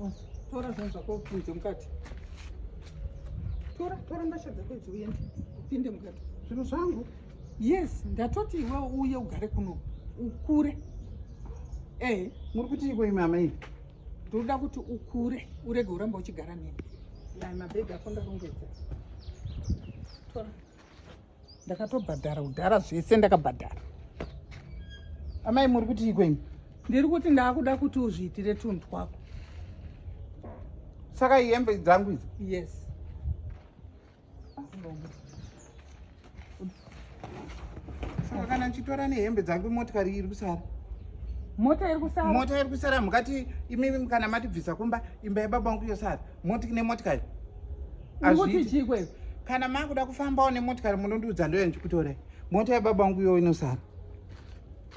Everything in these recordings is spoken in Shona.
Oh, tora zvinhu zvako upinze mukati. Tora, tora mbatya dzako idzi uende. Upinde mukati. Zvinhu zvangu? Yes, ndatoti iwe uye ugare kuno. Ukure. Eh, muri kuti iko imi amai? Ndoda kuti ukure, urege uramba uchigara neni. Dai mabhegi ako ndarongedza. Tora. Ndakatobhadhara kudhara zvese ndakabhadhara. Amai muri kuti iko imi? Ndiri kuti ndakuda kuti uzviitire tunhu twako. Saka hembe dzangu idzi? Yes. Saka kana ndichitora nehembe dzangu motikari iri kusara. Mota iri kusara? Mota iri kusara mukati imi kana matibvisa kumba imba yababa vangu yosara. Moti nemotikari. Azviiti. Kana makuda kufambawo nemotikari munondiudza ndoya ndichikutorai. Mota yababa vangu iyo inosara.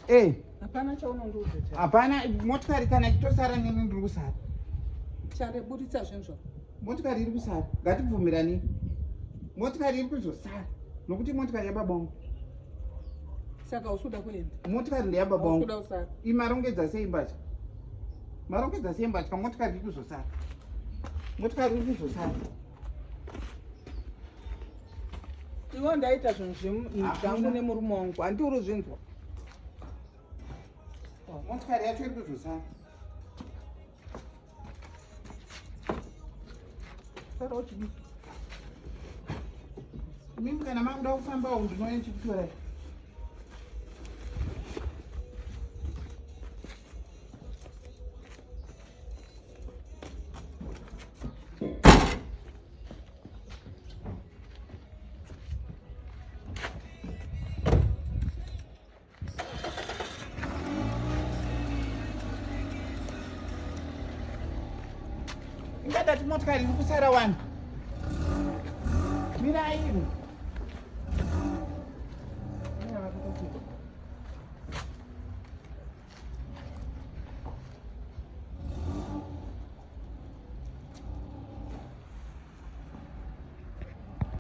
Eh. Hapana chaunondiudza. Hapana motikari kana ichitosara nini ndiri kusara. Chare buritsa zvinhu zvako. Motikari iri kusara. Ngatibvumirani. Motikari iri kuzosara nokuti motikari yababa vangu. Saka usuda kuenda. Motikari ndeyababa vangu. Imarongedza sei mbatya? Marongedza sei mbatya? Motikari iri kuzosara. Motikari iri kuzosara. Iwe ndaita zvinhu zvangu nemurume wangu. Handi uri zvinzwa. Motikari yacho iri kuzosara. Sara uchidii? Mimi kana makuda kufambawo ndinouya ndichikutorai. Ingadati motikari iri kusara wani. Mirai imi.